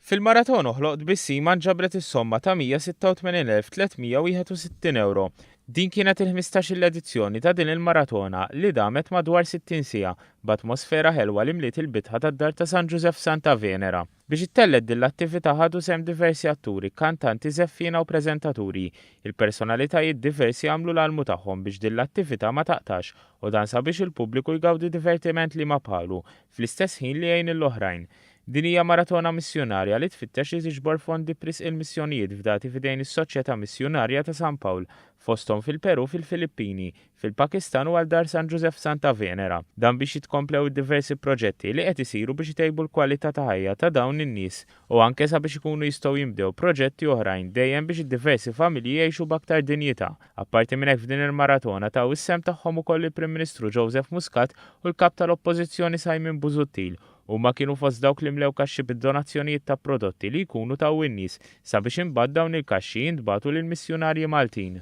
Fil-maratona Oħloq Tbissima nġabret is-somma ta' 186,361 ewro. Din kienet il-ħmistax-il edizzjoni ta' din il-maratona li damet madwar 60 siegħa b'atmosfera ħelwa li mliet il-bitħa tad-Dar ta' San Ġużeff Santa Venera. Biex ittellgħet din l-attività ħadu sehem diversi atturi, kantanti, żeffiena u preżentaturi. Il-personalitajiet diversi għamlu l-almu tagħhom biex din l-attività ma taqtax u dan sabiex il-pubbliku jgawdi divertiment liema bħalu, fl-istess ħin li jgħin lill-oħrajn. Din hija maratona missjunarja li tfittex li tiġbor fondi b'risq il-missjonijiet fdati f'idejn is-Soċjetà Missjunarja ta' San Pawl, fosthom fil-Perù, fil-Filippini, fil-Pakistan u għal Dar San Ġużeff Santa Venera. Dan biex jitkomplew id-diversi proġetti li qed isiru biex itejbu l-kwalità ta' ħajja ta' dawn in-nies u anke sabiex ikunu jistgħu jinbdew proġetti oħrajn dejjem biex id-diversi familji jgħixu b'aktar dinjità. Apparti minn hekk f'din il-maratona taw is-sehem tagħhom ukoll il-Prim Ministru Joseph Muscat u l-Kap tal-Oppożizzjoni Simon Busuttil. Huma kienu fost dawk li mlew kaxxi bid-donazzjonijiet ta' prodotti li jkunu taw in-nies sabiex imbagħad dawn il-kaxxi jintbagħtu lill-missjunarji Maltin.